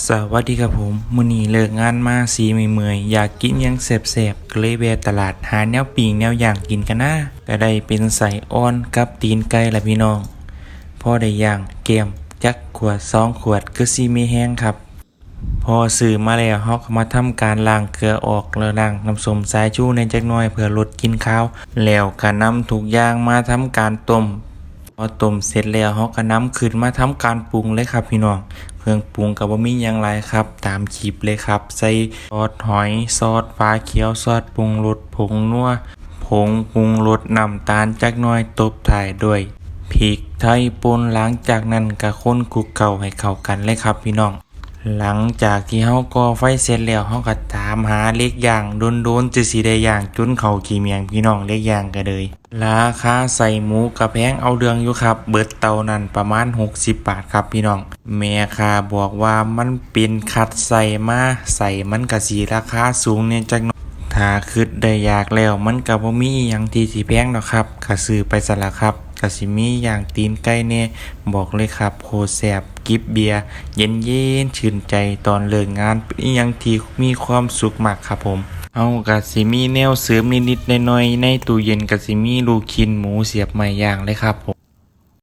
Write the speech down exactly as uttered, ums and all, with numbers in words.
สวัสดีครับผม มื้อนี้เลิกงานมาสีเมื่อยๆ อยากกินหยังแซ่บๆ ก็เลยแวะตลาดหาแนวปิ้งแนวย่างกินกันนะ ก็ได้เป็นไส้อ่อนกับตีนไก่ล่ะพี่น้อง พอได้ย่างแก้มจักขวดสองขวดก็สิมีแฮงครับ พอซื้อมาแล้วเฮาก็มาทำการล้างเกลือออก แล้วล้างน้ำส้มสายชูแหน่จักหน่อยเพื่อลดกลิ่นคาว แล้วก็นำทุกอย่างมาทำการต้ม พอต้มเสร็จแล้วเฮาก็นำขึ้นมาทำการปรุงเลยครับพี่น้อง เครื่องปรุงก็บ่มีหยังหลายครับ ตามคลิปเลยครับ ใส่ซอสหอย ซอสปลาเขียว ซอสปรุงรส ผงนัว ผงปรุงรส น้ำตาลจักหน่อย ตบท้ายด้วยพริกไทยป่น หลังจากนั้นก็คนคลุกเคล้าให้เข้ากันเลยครับพี่น้อง หลังจากที่เฮาก่อไฟเสร็จแล้ว เฮาก็ตามหาเหล็กย่าง โดนๆ จะสิได้ย่างจนเข้าขี้เมียงพี่น้อง เหล็กย่างก็เลย ราคาไส้หมูก็แพงเอาเรื่องอยู่ครับ เบิดเตานั่นประมาณหกสิบบาทครับพี่น้อง แม่ค้าบอกว่ามันเป็นคัดไส้มา ไส้มันก็สิราคาสูงแหน่จักหน่อย ถ้าคิดได้อยากแล้ว มันก็บ่มีอิหยังที่สิแพงดอกครับ ก็ซื้อไปซะล่ะครับ ก็สิมีย่างตีนไก่แหน่ บอกเลยครับ โคตรแซ่บ จิบเบียร์ เย็นๆ ชื่นใจตอนเลิกงาน เป็นอิหยังที่มีความสุขมากครับผม เฮาก็สิมีแนวเสริมนิดๆ หน่อยๆ ในตู้เย็นก็สิมีลูกชิ้นหมูเสียบไม้ย่างเลยครับผม